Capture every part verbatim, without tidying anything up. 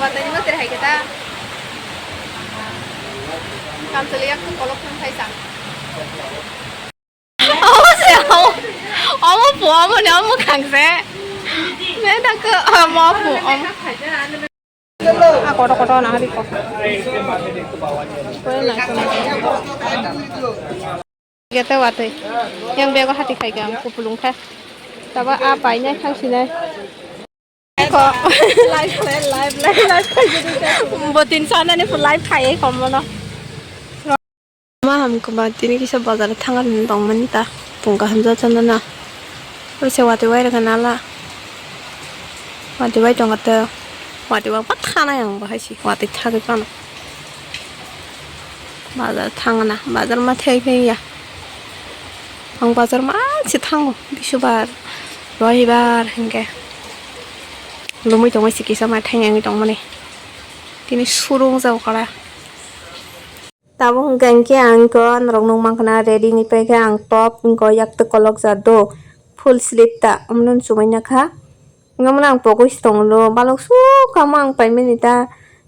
Watwi ni motir hai khe ta. Kamchwlwi yak kolok thang khai sa. Omo se, omo, omo pu, omo ni, omo khang se. Me ta ko, omo pu, omo. A koto koto na hari ko. Koi na ko. Gete watwi. Yang bego hati khai khe ang kupulung kha. Taba a painai thang sinai. Ko. Live, live, live, live khai gini kha. Bo tin sana ni live khai komono. Ma ham kwma tini kisa bazar thang ani tongmani ta. Pung kaham jatana na. Oi se watwi wai rwkha nala. Watwi wai tongo te. Watwi wai pathana yang bahai si. Watwi thagwi pano. Bazar thangna, bazar ma thai thai ya. Ang bazar ma se thango, bisubar, roibar hinkhe. Lumui tongwi se kisa ma thai wngwi tongmani. Tini suru wng jao kara. Tabuk hinkhe, hinkhe ang ko norok nung mankha na ready ni paikhe ang top, hinkhe yak twi kolok ja do, full sleeve ta, omono chumui nakha. Hinkhe omono ang pogwi se tongo, balok sukha omo ang paimani ta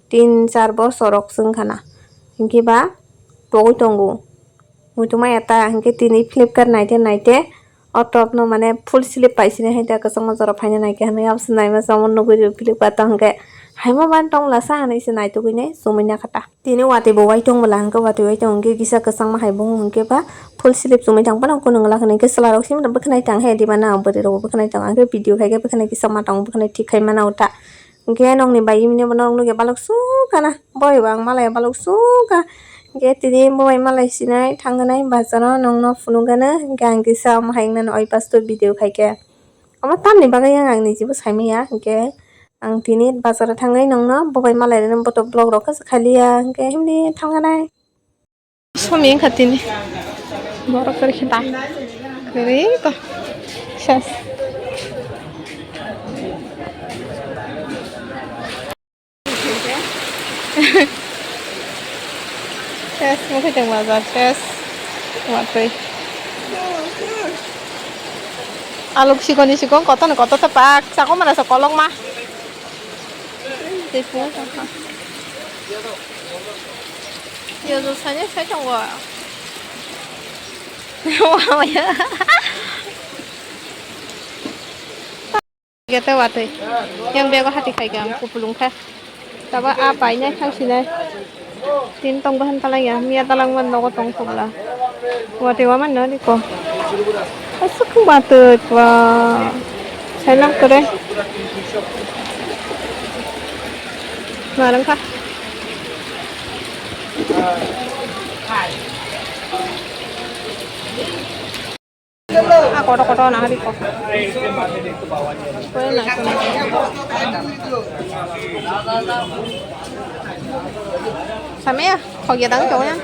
tin char bosor rok se wngkha na. Hinkhe ba pogwi tongo. Muitu maya ta hinkhe tini Flipkart naite naite o top no mane full sleeve paisini hai ta kwchangma jora phaina naikhe hinwi abose naima se omo nugwi rw Flipkart o hinkhe haima ban tongla sa hinwi se naitugwi nai chumui nakha ta. Tini watwi bo wai tong bwla hinkhe watwi wai tong hinkhe kisa kwchangma hai bo hinkhe ba full sleeve chumui thang phano kunu wngla hwnwi hinkhe chwla rok simi bwkhwnai tang he diba na bwrwi rok bo bwkhwnai tong hinkhe video khai khe bwkhwnai kisa ma tong bwkhwnai thik khai mano ta hinkhe nokni bai mini bo norok nukya balok sukha na boi bo ang malai balok sukha hinkhe tini bo bai malai sinai thangwi nai bazaro nokno phunukgano hinkhe ang kisa omo hai wngnani oi pasto video khai khe. Omo tamni bagwi ang, ang nijibo saimanya, hinkhe ang tini bazaro thangwi nongno bobai malai rwna boto vlog rok khe khaliya, hinkhe himni thangkhanai. Somi wngkha tini. Borok kwrwi khe ta. Kwrwi ko. Ses. Ses, mokhe tong bazar, ses. Watwi. Aluk sikoni sikon, koto ni koto ta pak. Sako mana sa kolok ma. Tei pungo tongkha. Yo, jo, sanya, sai tongo. Wah, ya. Gete watwi. Yang bego hati khai khe ang kupulung kha. Taba a painai thang sinai. Tin tong bahan talang ya. Miya talang man nogo tong khobla. Watwi wa man no ni ko. Asuk batwi wa. Sailang kore. Marang kha. A koto koto na hari ko. Koi na ko. Samya, khogya dang ko ya.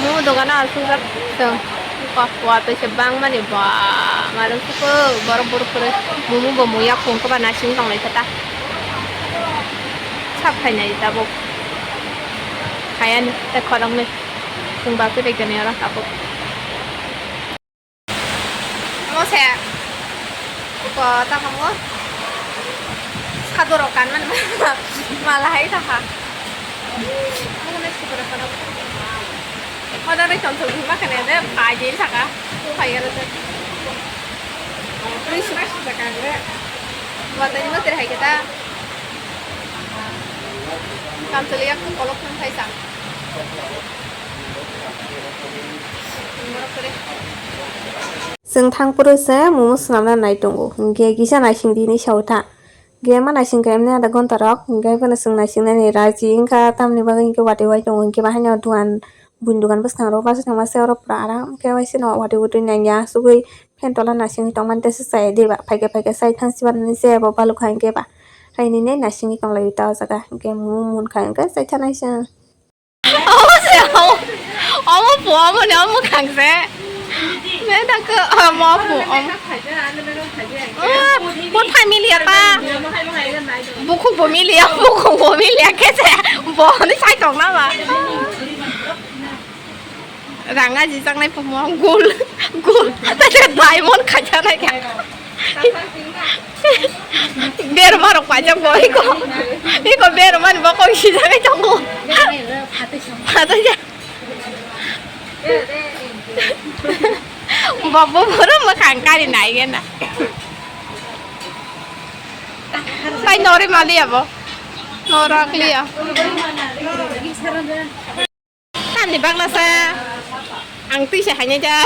Mo dogano asukjak chwng. Watwi se bangmani ba, marwk suko borok borok kwrwi. Mumu bo muya khung kwba nasing tonglai kha ta. Sap khainai tabuk. Hayani tei khoroknwi. Chwng bakti bai kani oro tabuk. Omo se, iko ta kamo, sadorok kan mani mala hai ta kha. Omo nai sukura kono. Oda nai tong tong ma kane de, pai de saka, ko pai gana de. Ni sura sura kan de. Watani motir hai kita. Kamchwlwi yak kolok thang khai sa. Chwng thang phuru se mumu swnamna nai tongo. Hinkhe kisa naising di hinwi sao tha. Hinkhe ma naising khe emni adha ghonta rok. Hinkhe phano chwng naising nani raji wngkha tamni bagwi hinkhe watwi wai tongo. Hinkhe bahaino dogan buini dogan bwskango bachai thangma se oro pura aram khe waisano watwi watwi nangya asugwi. Phen tola naisingwi tongmani tesa chaya diba phaikhe phaikhe chai thang sibar nini se bo balukha hinkhe ba. Haini ne naisingwi tonglai ta o jaga hinkhe mumu munkha hinkhe chai thanai se. Omo se, omo, omo pu, omo ni, omo khang se. Me ta ko, omo pu, omo. Ah, bo family Bukhuk bo miliya, bukhuk bo miliya, khe se bo hwnwi sai tong na ba. Rang aji chaknai phumo gul, gul, diamond khacha nai kha. Berma rok paijak bo, iko, iko berma ni bo kok sijak ai tongo. Phatai ja. Bo, bo, boro mwkhang kari nai gena. Pai nori maliya bo. Norak liya. Tamni bagla sa. Ang twi sa hanya ja.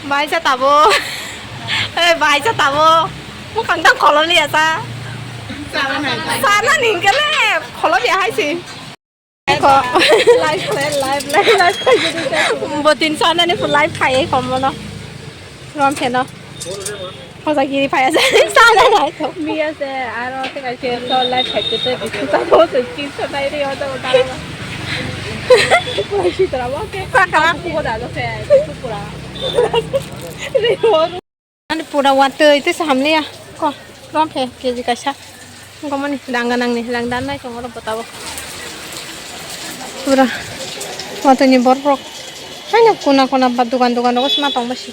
Bahai sa tabo. Eh, bahai sa tabo. Mwkhang tang kholo liya sa. Sana ni kele kholo liya hai si. Ko. Live khlai, live, live, live khlai jadi. Bo tin sana ni live khai ai komo no. Rom pheno. Hoja giri phai ase. Sana nai to. Mi ase, aro te kai se to live khai te te bisu ta bo se ki so nai re hoja ta. Pura si tra wa ke. Ka ka. Ku hoja do se, ku pura. Re ho. Ani pura watwi tei se hamliya. Ko, rom phe, K G kaisa. Gomani rang ganangni rang dan nai tongo oro botabo. Pura watwi ni borok rok. Haino kuna kuna ba dugan dugan rogo sima tong basi.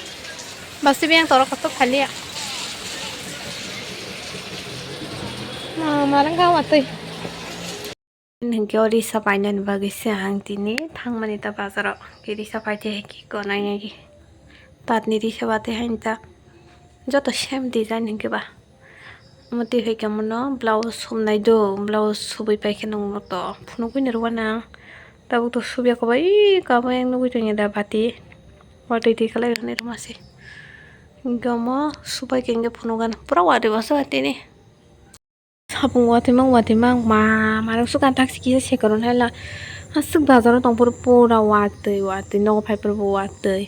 Basi biyang torok kotor khaliya. Ma, marang ga watwi. Hinkhe o risa painani bagwi se ang tini thangmani ta bazaro. Khe risa paitwi hai khe konai nai khe tatni risa batwi haini ta joto same design hinkhe ba. Omo twi hai khe mono blouse sumnai do, blouse subui paikhe nokno to phunugui ni rwna ang. Tabuk to subya kobai kabo yang nugui tongya da bati. Watwi twi kalai rwni rwma se. Hinkhe omo subai khe hinkhe phunugan pura watwi bwsa tini. Sapung watwi mang watwi mang ma marok swkang tak si kisa se kwrwng hai la. Aswk bazaro tong phuru pura watwi watwi nogo phai phuru bo watwi.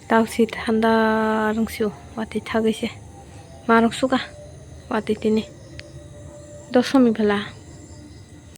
Tak si thanda rwng sio watwi thagwi se. Marok swkang watwi tini. Dosomi bwla.